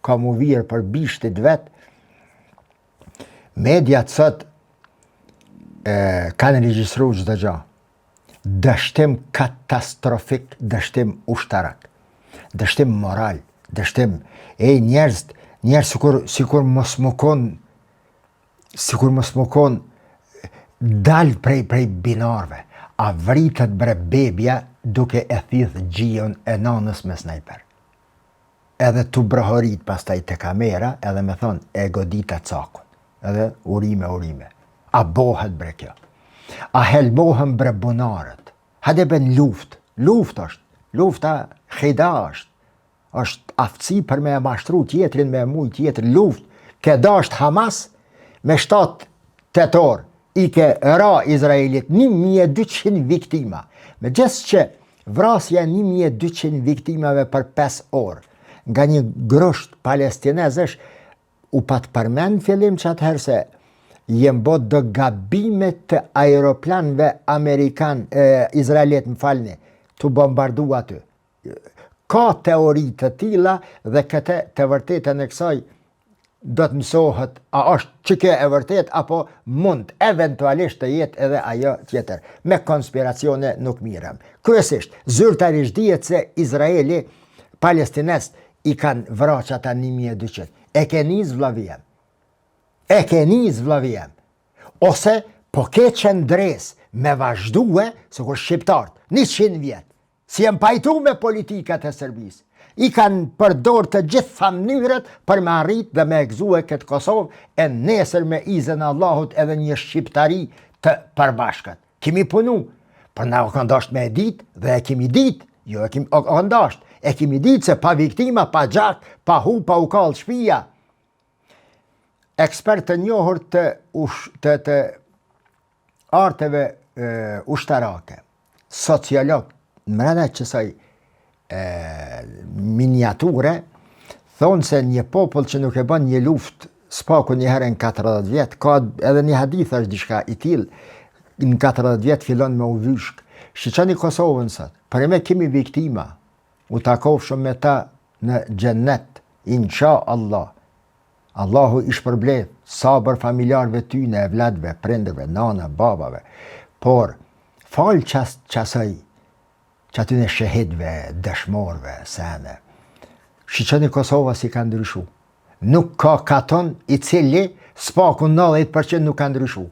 ka m'u virë për bishtit vet, Mediat sot e, kanë regjistru çdo gja. Dështim katastrofik, dështim ushtarak, dështim moral, dështim e njerëz, njerëz sikur sikur mos me kon sikur mos me kon dal prej prej binarëve. A vritet bre bebja duke e thith gjihun e nanës me snajper. Edhe tu brohorit pastaj te kamera edhe me thonë e godita cakun. Edhe urime urime. A bohet bre kjo? A helmohen bre bunarët? Hajde bre në luftë. Luftë është. Lufta khida është. Është aftësi për me e mashtru tjetrin, me e muj tjetrin, luftë. Ke dasht Hamas me 7 tetor i ke ra Izraelit 1200 viktima. Megjithëse që vrasja e 1200 viktimave për 5 orë nga një grusht palestinezësh u pat përmend fillim që atëherë se jen bo do gabime të aeroplanëve amerikan, e, izraelit, më falni, tu bombardu aty. Ka teori të tilla dhe këtë të vërtetën e kësaj do të mësohet a është që kjo e vërtet apo mund eventualisht të jetë edhe ajo tjetër. Me konspiracione nuk mirrem. Kryesisht, zyrtarisht dihet se Izraeli palestinezët i kanë vra qata 1200. E ke nis vllavi jem. E ke nis vllavi jem. Ose po ke qëndresë me vazhdue, sikur shqiptarët, 100 vjet, S'janë pajtu me politikat e Serbisë. I kanë përdor të gjitha mënyrat për me arrit dhe me e gëzue këtë Kosovë e nesër me izën e Allahut edhe një shqiptari të përbashkët. Kemi punu, por na u kanë dasht me e dit dhe e kemi dit, jo e kemi, o, kanë dasht, e kemi dit se pa viktima, pa gjak, pa hu, pa u kall shpia. Ekspertë të njohur të, ush, të, të arteve e, ushtarake, sociolog, mrena qësaj e, miniature, thonë se një popull që nuk e bën një luftë s'paku një herë në 40 vjet, ka edhe një hadith është diçka i tillë, në 40 vjet fillon me u vyshk. Shiqoni Kosovën sot, përnime kemi viktima, u takofshëm me ta në xhennet, insha Allah. Allahu i shpërbleftë, sabër familjarëve tyne, evladëve, prindërve, nana, babave. Por, falë qas, qasaj, qatyne shehidve, dëshmorve, sene. Shiqoni Kosova si ka ndryshu. Nuk ka katon i cili s'paku 90% nuk ka ndryshu.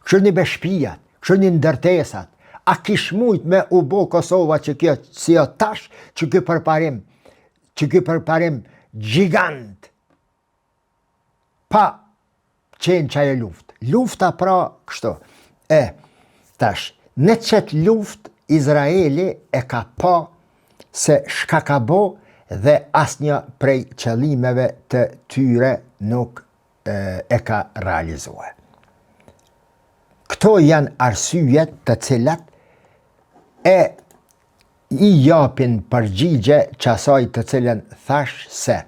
Kqyrni be shpijat, kqyrni ndërtesat, a kish mujt me u bo Kosova që kjo si o tash, që ky përparim, që ky përparim gjigant, pa qenë qajo luftë. Lufta pra kështu. E, tash, në qëtë luftë, Izraeli e ka pa se shka ka bo dhe asnjë prej qëllimeve të tyre nuk e ka realizue. Këto janë arsyet të cilat e i japin përgjigje qasaj të cilën thash se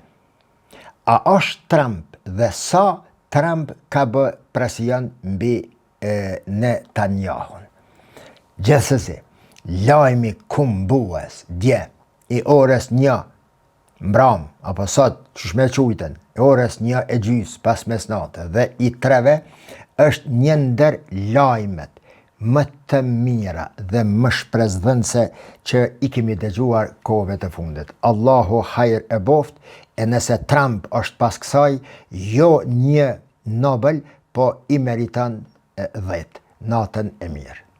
a është Trump dhe sa Trump ka bë presion mbi Netanyahun. Gjithsesi, lajmi kumbues dje i orës një Mbram, apo sot, qysh me qujtën, e orës një e gjysë pas mesnate dhe i treve, është një ndër lajmet më të mira dhe më shpresëdhënëse që i kemi dëgjuar kohëve të fundit. Allahu hajr e boft, e nëse Trump është pas kësaj, jo një Nobel, po i meriton 10. Natën e mirë.